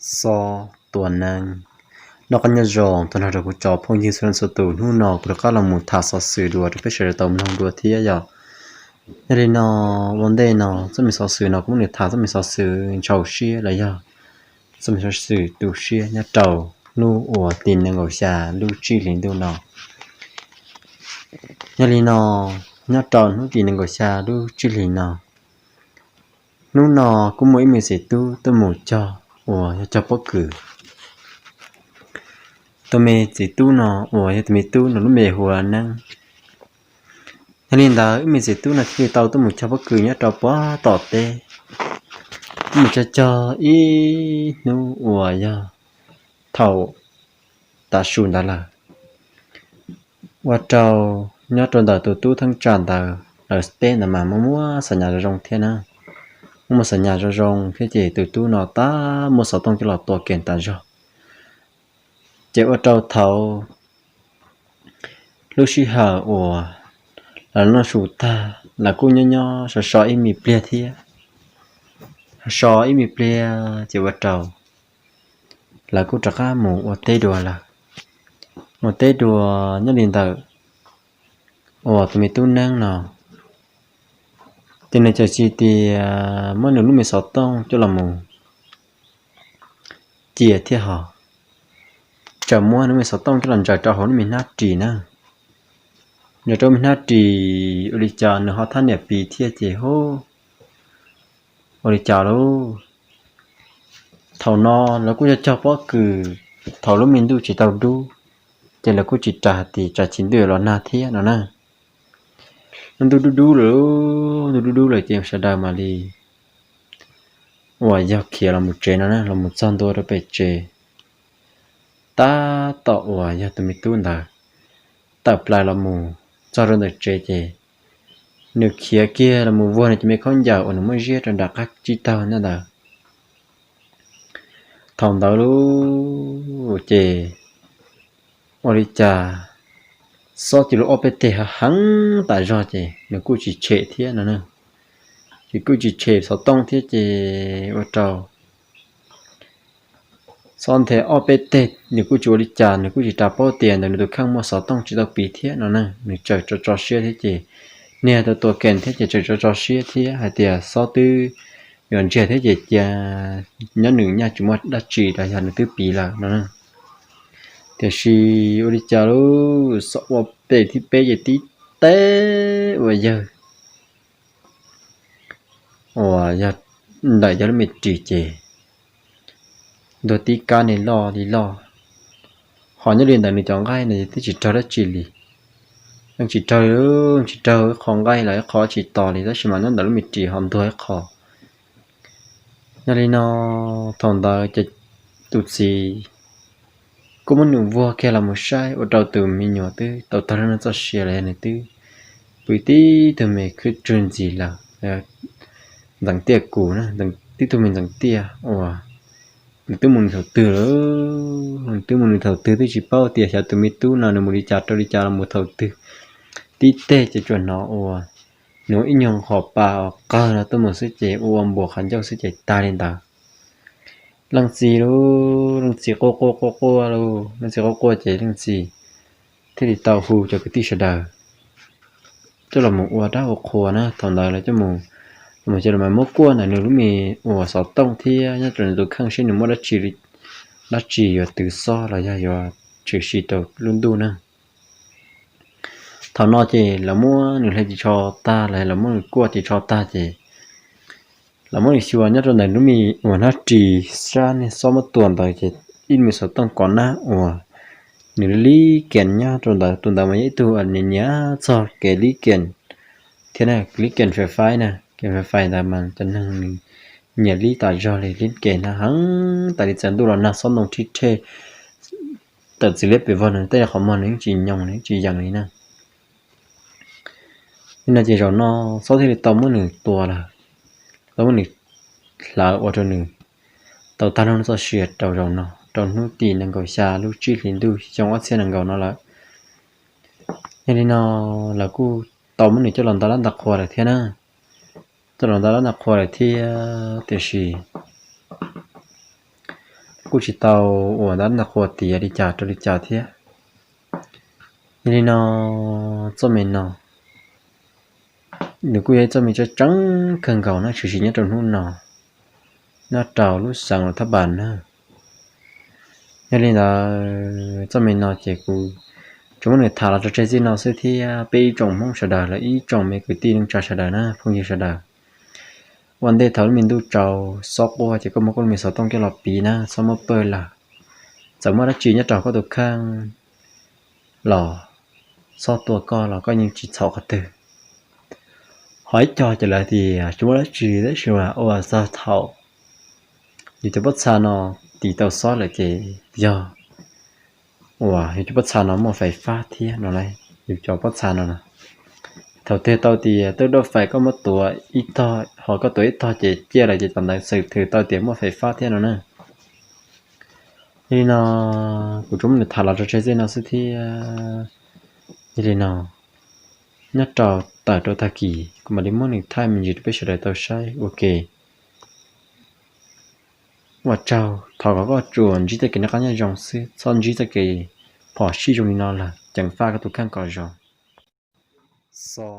Xob tua neeb. Noj qab nyob zoo, tuaj nrog rau kuv cov phooj ywg txhua leej txhua tus, hnub no kuv rov qab los mus tham xov xwm dua rau peb sawv daws tau mloog dua thiab yom. Yog li no, ua ntej no txoj me xov xwm no kuv muab nws tham txoj me xov xwm ntxhov siab los yog txoj me xov xwm tu siab nyob rau hnub uas tim nees nkaum xya lub tsib hlis ntuj no. Yog li no, nyob rau hnub tim nees nkaum xya lub tsib hlis no, hnub no kuj muaj ib me txiv tub tuaj mus cog uas yog cog pob kws. Tus me txiv tub no uas yog tus me tub no lub npe hu ua Neeb. Yog li ntawd, ib me txiv tub no thiaj li tau tuaj mus cog pob kws nyob rau puag tom teb. Tuaj mus cog cog ib hnub uas yog thaum tav su ntawd lawm, ua rau nyob rau ntawm tus tub theeb tsam ntawd lawv teb ntawd mas muaj muaj xa nyas zoo zoo thiab na. Muaj muaj xa nyas zoo zoo thiab ces tus tub no tab muaj xov tooj coj los tua kev tas zog. Ces ua rau thaum lub sij hawm uas lawv noj su tag, lawv kuj nyob nyob so so ib me pliag thiab. So so ib me pliag ces ua rau lawv kuj rov qab mus ua teb dua lawm. Mus teb dua, nyob li ntawm uas tus me tub Neeb no, ces nws txawm tsis tias muab nws lub me xov tooj coj los mus cia thiab ho txawm muab nws lub me xov tooj coj los ntsaws rau hauv lub me hnab ris na. Ntsaws rau lub me hnab ris, ua li cas nws ho thab niam piv thiab ces hu, ua li cas lauj? Thaum no lawv kuj yog cog pob kws, thaum lub me ntuj tsis tau dub, ces lawv kuj tsis ras hais tias tsam tsis ntuj los nag thiab no na. Lub ntuj dub dub lawm, ntuj dub dub lawm ces sawv daws mam li uas yog khiav los mus tsev no na, los mus txog ntua rau pem tsev. Tab tom uas yog tus me tub ntawd tawm plaws los mus txog rau ntawm tsev ces nws khiav kiag los mus vuag nws cov me khaub ncaws uas nws muab ziab rau nram qab tsib taug ntawd. Thaum ntawd lauj ces ua li cas xob cia li ob peb teg heev tas zog ces nws kuj tsis tshem thiab no na. Ces kuj tsis tshem xov tooj thiab ces ua rau xob nthe ob peb teg, nws kuj tsis ua li cas, nws kuj tsis ras paub tias ntawm nws tus kheej muaj xov tooj tsis tau piv thiab no na. Nws tseem tso tso siab thiab ces niag tau tua kev thiab ces tseem tso tso siab thiab hais tias xob twb yuav ntsiag thiab ces cia nyob nws nyaj tsis muaj dab tsi los yog nws twb piv lawm no na. Tiam sis ua li cas lauj, xob ua pem thib peb ces tib teg uas yawg uas yog ntawm yog lub me ris ces ntuag tib kab ne loj li loj. Ho nyob li ntawm nws cov nqaij no twb tsis raug dab tsi li, yeej tsis raug, tsis raug ib qho nqaij los ib qho tsis tos li, tab sis mas nyob ntawm lub me ris ho ntuag ib qho. Yog li no, thaum ntawd ces tus txiv kuj muab nws vuag kiag los mus saib ua rau tus me nyuam twb tau tag lub neej txoj sia los yog nws twb pw tib tug me khwb tswg ntxiv lawm. Ntxeev Tiaj Kus na, tib tug me Ntxeev Tiaj uas nws twb mus nws thaum twg lawm, nws twb mus nws thaum twg twb tsis paub tias xyov tus me tub no nws mus li cas rau li cas los mus thaum twg. Tib teg ces tsuas hnov uas nws ua ib nyuag qhov pas uas qawg no tuaj mus xwb ces ua ua npuas qhov ncauj xwb ces tag li ntawd. Leej txiv lauj, leej txiv quaj quaj quaj quaj lauj, leej txiv quaj quaj ces leej txiv thiaj li tau hu cov kwv tij sawv daws coj los mus ua dab ua qhua na. Thaum ntawd lawv coj mus, mus ces lawv mas muab kuaj ntawm nws lub me uas xov tooj thiab nyob rau nws tus kheej seb nws muaj dab tsi, dab tsi yuav twv xob los yog yuav tshwm sim rau lub ntuj na. Thaum no ces lawv muab nws hle ris tsho tag los lawv muab nws kuaj ris tsho tag ces lawv muab nws xyuas nyob rau ntawm lub me uas hnab ris sab niag xob muab tua ntawd ces ib me xov tooj kov nab uas nws lib kees nyob rau ntawd. Tus ntawd mas yog ib tug niam nyiam txog kev lib kees thiab na, lib kees fais fais na, kees fais fais ntawd mas cov neeg nyiam lib tas zog li, lib kees na heev tas li, txawm ntuj los nag xob ntoo rhib rhej tawm txiv liab pes vog nws tej qhov muag nws yeej tsis nyoos nws yeej tsis yees li na. Li no ces zaum no xob thiaj li tau muab nws tua lawm, tau muab nws hlawv ua rau nws tau tag lub neej txoj sia rau zaum no, rau hnub tim nees nkaum xya lub tsib hlis ntuj xyoo ob txhiab nees nkaum no lawm. Yog li no lawv kuj tau muab nws coj los ntaus dab ntaus qhua lawm thiab na. Coj los ntaus dab ntaus qhua lawm thiab tiam sis, kuj tsis tau uas tab ntau qhuas tias li cas rau li cas thiab. Yog li no, txoj me no nws kuj yog ib txoj me tseeb tseeb kawg nkaus na, tshwm sim nyob rau hnub no nyob rau lub xeev Luas Thab Npas na. Yog li ntawd txoj me no ces kuv tsuas muab nws tham los tso tseg txij no xwb thiab peb ib tsoom Hmoob sawv daws los ib tsoom me kwv tij neej tsa sawv daws na, phooj ywg sawv daws, ua ntej thaum lub me ntuj tsaus xob quaj ces koj muab koj lub me xov tooj coj los piv na, txhob muab pawg lawm. Txawm muaj dab tsi nyob rau koj tus kheej los txhob tua koj los koj yeej tsis txhaum qhov twg. Ho ib co ces lawv tias tsis muaj dab tsi tab sis mas ua txog thaum yus cov pob txha no tiv tau xob lawm ces yog uas yus cov pob txha no muaj fais fab thiab no lauj. Yus cov pob txha no thaum twg tau tias twb dua fais koj muab tuav ib tog, ho koj tuav ib tog ces ciaj lawm ces tam ntawd xwm thwm tau tias muaj fais fab thiab no na. Yog li no, kuv tsuas muab nws tham los tso tseg txij no xwb thiab. Yog li no, nyob rau tawm rau tag kis kuv mam li muab nws thaij me ntsis rau peb sawv daws tau saib ua ke. Ua tsaug, thov kom koj tsuas ntsib txoj kev noj qab nyob zoo xwb, txhob ntsib txoj kev phom sij zoo li no lawm, ceev faj koj tus kheej kom zoo. Xo